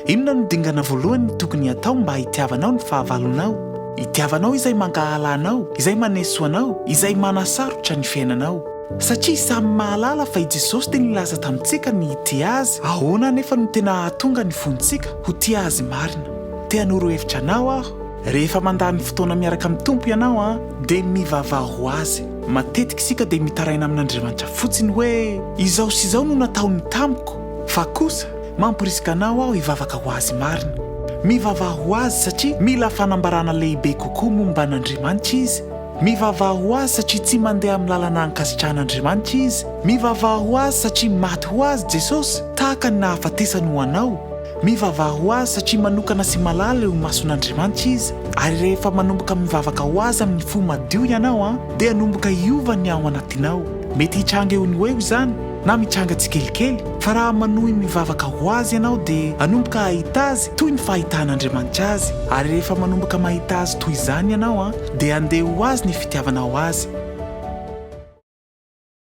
Inona no dingana voalohany tokony hatao mba hitiavanao ny fahavalonao? Hitiavanao izay mankahala anao, izay maneso anao, izay manasarotra ny fiainanao. Satria samy mahalala fa i Jesosy dia nilaza tamintsika ny hitia Azy, ahoana anefa no tena hahatonga ny fontsika ho tia Azy marina? Te hanoro hevitra anao aho. Rehefa mandany fotoana miaraka amin'ny Tompo ianao dia mivavaha ho Azy. Matetika isika dia mitaraina amin'Andriamanitra fotsiny hoe, Izao sy izao no nataony tamiko. Fa kosa, mamporisika anao aho hivavaka ho Azy marina. Mivavaha ho Azy satria mila fanambarana lehibe kokoa momba an'Andriamanitra izy. Mivavaha ho azy satria tsy mandeha amin'ny lalana ankasitrahan'Andriamanitra izy. Mivavaha ho azy satria maty ho azy Jesosy, tahaka ny nahafatesany ho anao. Mivavaha ho azy satria manokana sy malala eo imason'Andriamanitra izy. Ary rehefa manomboka mivavaka ho azy amin'ny fo madio ianao, dia hanomboka hiova ny ao anatinao. Mety hitranga eo no eo izany, na mitranga tsikelikely, fa raha manohy mivavaka ho azy ianao dia hanomboka hahita azy toy ny fahitan'Andriamanitra azy. Ary rehefa manomboka mahita azy toy izany ianao, dia handeha ho azy ny fitiavanao azy.